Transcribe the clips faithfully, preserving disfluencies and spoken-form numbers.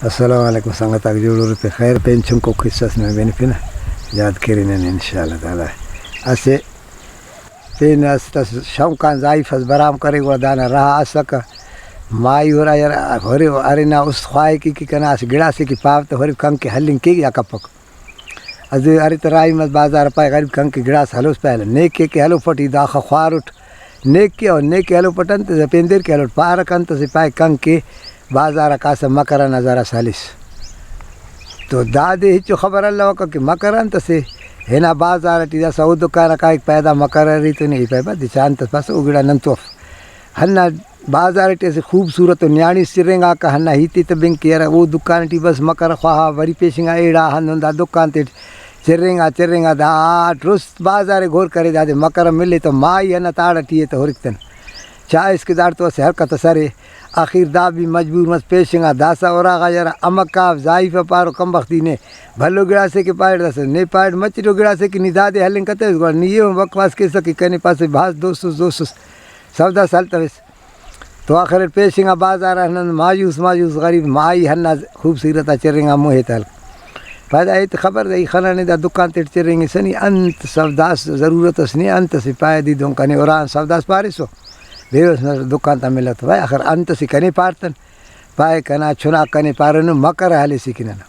السلام علیکم سنگت آک، جوڑ ارے پہ خیر؟ پین چنکو قصہ اس نمے بنفنہ، یاد کرے نن انشاءاللہ تعالی۔ اسہ پین اس تس شوق آن زائیف اس برام کرے، گڑا دانا راہ اسکہ۔ مائی ہرا یار، ہرے ارے نا است خواہے کہ، کہ کنا اسہ گڑاسے کہ پاو تہ ہرے کنکے ہلنگ کیک یا کپک۔ اسہ ارے تہ راہی مس بازار پائے غریب کنکے گڑاس ہلوس پائے، نیکے کہ ہلوفٹ ای داخہ خوارٹ، نیکے او نیکے ہلوفٹ انت سے پین دیر کہ ہلوٹ پارک انت سے پائے کنکے بازار آ کاسہ مکرہ نا زرس ہلیس۔ تو دادے ہچو خبر الوکہ کہ مکرہ انت سے، ہنا بازار ٹی داسہ او دکان آ کائک پائے دا مکرہ ارے تو نے، ای پائے با دچا انت پاسہ او گڑا ننتو اف۔ ہندا بازار ٹی اسہ خوبصورت ءُ نیاڑی اس چرینگاکہ، ہندا ہیتے تہ بنک کہ یرہ او دکان ٹی بس مکرہ خواہا، وری پیشنگا ایڑا ہندن دا دکان تیٹ چرینگا چرینگا دا درست بازار ءِ گور کرے، دادے مکرہ ملے تہ مائی ہندا تاڑ ٹی ءِ تہ ہرک تن چائس کہ داڑتو اسہ حرکت اس ارے۔ آخر دا بھی مجبور مس پیشنگا داسہ اراغا یرہ امکاو زائیفہ پارو کمبختی نے بھلو گڑاسے کہ پائٹ داسہ نے پائٹ مچٹو گڑاسے کہ نی دادے ہلنگ کتوس گڑا نی ایہن بکواس کیسہ کہ کنے پاسہ بھاز دوست اس دوست اس سودا سلتویس۔ تو آخر اٹ پیشنگا بازار آ ہندن مایوس مایوس غریب مائی ہندا خوبصورت آ چرینگا موہ تے ہلک۔ پائے دا ایت خبر دا ای خنانے دا دکان تیٹ چرینگسہ نی انت سودا اس ضرورت اس نی انت اسے پائے دی دہن کنے ہران سودا اس پاریسو۔ بیوس مس دکان تا ملک تو پائے آخر انت اسے کنے پارتن۔ پائے کنا چنا کنے پارینو مکرہ ہلیسے کہ ننا۔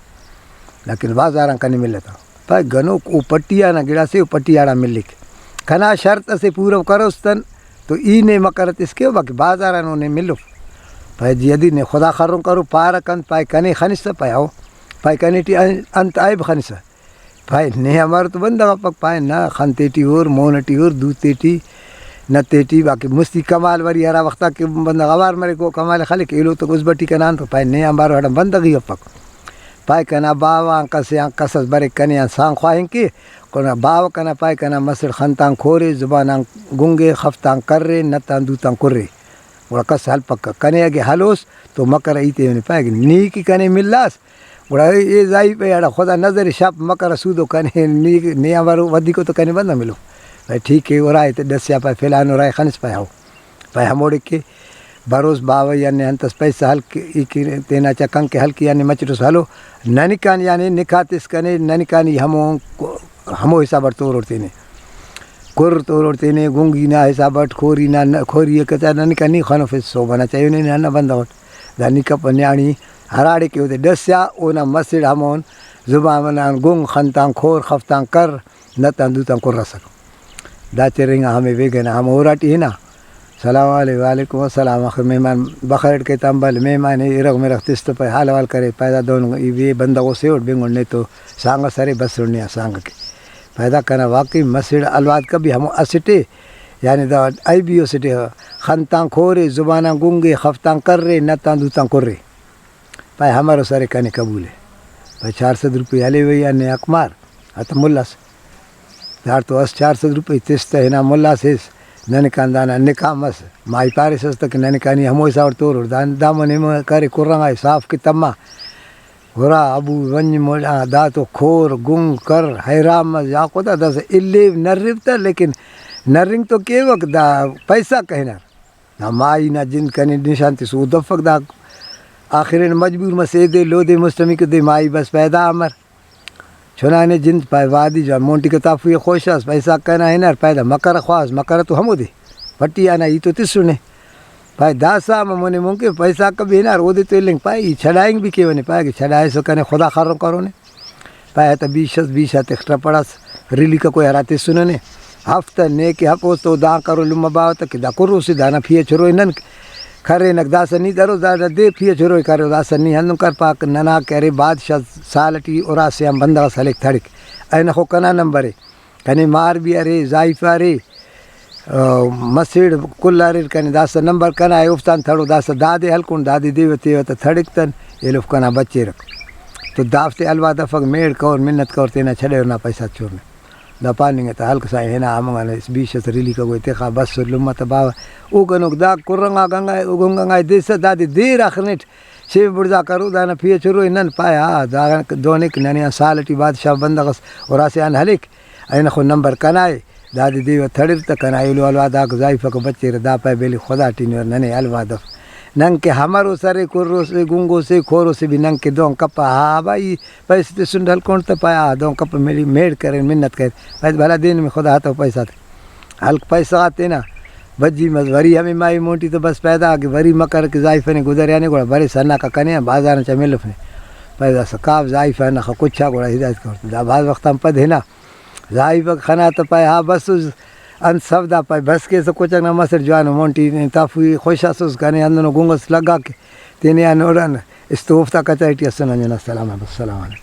لیکن بازار آن کنے ملتو۔ پائے گنوک او پٹیا نا گڑاسے او پٹیاڑا ملک۔ کنا شرط اسے پورو کروس تن تو ای نے مکرہ تس کیو باقی بازار آن او نے ملو۔ پائے جی ادی نے خدا خرن کرو پارہ کن پائے کنے خنسہ پائے ہو۔ پائے کنے ٹی ان-، انت عیب خنسہ۔ پائے نے امر تو بندغ افک پائے نہ خن تیٹی ہور مون ٹی ہور دو تیٹی نہ تیٹی باقی مستی کمال وری ہرا وختا کہ بندغ اوار مریک او کمال خلک ایلو تو گزبٹی کنان تو پائے نے امر ہڑا بندغی افک۔ پائے کنا باوہ آن کسے آن کس اس بریک کنے آن سان خواہنگ کے، کنا باوہ کنا پائے کنا مسڑ خن تان کورے، زبان آن گنگے، خف تان کرے، نت آن دوت آن کرے۔ گڑا کس ہلپکہ۔ کنے اگہ ہلوس تو مکرہ ای تیونے پائے کہ نی کہ کنے ملاس، گڑا اے زائیفہ اڑا خدا نظر شاپ مکرہ سودو کنے نی، نے آن بارو ودیکو تو کنے بندغ ملو۔ پائے ٹھیک ہے، ارائے تہ ڈسیا پائے فلان ارائے خنس پائے ہو۔ پائے ہموڑے کہ بروس باوہ یعنی انتس پیسہ ہلک ای کہ تینا چا کنکہ ہلک یعنی مچٹوس ہلو ننکان یعنی نکاح تس کنے ننکان ای ہمو ہمو حساب اٹ تورور تینے۔ کر تورور تینے گنگی نا حساب اٹ کھوری نا کھوری ءِ کچا ننکان نی خنوفیس صوب انا چا ایہن ہندا بندغ اٹ دا نکاح پہ نیاڑی ہراڑے کہ اودے ڈسیا اونا مسڑ ہمون زبان آن گنگ خن تان کھور خف تان کر نت آن دوت آن کر ئسک۔ دا چرینگا ہمے بیگہ نا ہمو اراٹی ہنا۔ سلام علیکم۔ وعلیکم السلام۔ آخر مہمان بخیر اٹ کیت امبل مہمان ءِ ارغ مرغ تس تہ پائے حال احوال کرے پائے دا دہن ای بے بندغ او سیوٹ بنگن نے تو سانگ اس ارے بسر نے آ سانگ کے۔ پائے دا کنا واقعی مسڑ الواد کبھی ہمو اسٹ ءِ یعنی دا ای بی او اسٹ ءِ خن تان کھورے زبان آن گنگے خف تان کرے نت آن دوت آن کرے۔ پائے ہمرو سرے کنے قبول ءِ۔ پائے چار سد روپے ہلیوئی آ نے حق مار۔ ہتہ ملاس۔ داڑتو اس چار سد روپے تس تہ ہنا ملاس ایس۔ ننکان دانا نکاح مس۔ مائی پاریسس تہ کہ ننکان ای ہمو حساب اٹ تورور۔ دان دامون ہم کرے کرنگا ای صاف کہ تما۔ ہرا ابو ونج ملا دا تو کھور گنگ کر حیران مس۔ یا خدا داسہ الیو نرو تہ لیکن نرنگ تو کیوک دا پیسہ کہنر۔ نا مائی نا جند کنے نشان تس او دفک دا آخرین مجبور مس ایدے لودے مسٹمیکو دے مائی بس پیدا امر۔ چنانے جند پائے وادی جوان مونٹی کتافی خوش اس پیسہ کنا ہنر پیدا مکرہ خواس مکرہ تو ہمودے پٹی آنا ای تو تسنے۔ پائے داسہ ہم مونے مون کہ پیسہ کبھی ہنر اودے تو النگ پائے ای چھڑائنگ بھی کیونے پائے کہ چھڑائسو کنے خدا خرن کرونے۔ پائے تہ بیش اس، بیش آ تخ ٹپڑ اس، ریلیکہ کوئی ہرا تسنہ نے۔ ہفتہ نے کہ ہپوس تو دان کرو لمہ باوہ تہ کہ دا کروسے دانا پی ایچ روئے نن کرینک داسہ نی درو دانا دے پی ایچ روئے کرو داسہ نی ہندن کر پاک ننا کہ ارے بادشاہ سال ٹی اراسے آن بندغ اس ہلیک تھڑک۔ اینخو کنا نمبر ءِ۔ کنے مار بھی ارے، زائیفہ ارے، آ، مسڑ کل اریر کنے، داسہ نمبر کنا ءِ، اوفتان تھڑو، داسہ دادے ہلکون، دادے دیوہ تیوہ تہ تھڑک تن، ایلوف کنا بچیرک۔ تو دافتے الوا دفک، میڑ کور، منت کور، تینا چھڑیر نا پیسہ چورنے۔ دا پاننگ تہ ہلک سائیں ہنا ہمنگان اس بیش اس ریلیکہ گوئے تخا بس لمہ تہ باوہ۔ او گنوک دا کرنگا گنگا، او گنگا دیسہ دادے دیر آخر نیٹ۔ شیف بڑزا کرو دانا پی ایچ روئے نن پائے ہا دا دونک ننے آن سال ٹی بادشاہ بندغ اس اور اسے آن ہلیک۔ اینخو نمبر کنا ءِ، دادے دیوہ تھڑر تہ کنا ایلو الوا داک زائیفک بچیرہ، دا پائے بیلی خدا ٹی نور ننے الوا دف۔ نن کہ ہمرو سرے کروسے، گنگوسے، کھوروسے بھی نن کہ دہن کپہ۔ ہا بھائی، پیسہ تسن ہلکونٹ تہ پائے، ہا دہن کپہ، میڑ، میڑ کرین، منت کرین۔ پائے بھلا دین میں خدا ہتو پیسہ تے۔ ہلک پیسہ غا تینا بجی مس، وری ہمے ماہی مونٹی تو بس پیدا کہ وری مکر کہ زائیفہ نے گزریانے، گڑا برے سناکا کنے آن بازار چا ملفنے۔ پیدا سکاف زائیفہ نخا کچا گڑا ہدایت کرتے۔ دا بھاز وخت آن پد ہنا زائیفک خنا تہ پائے، ہا بسس انت سودا پائے، بس کیسہ کچک نا مسٹ جوانو مونٹی تافوئی خوش ئسس کنے، ہندنو گنگ ئس لگا کہ تینے آن اوڑان استو اوفتا کچاری ٹی اسن انجن السلام السلام علیکم۔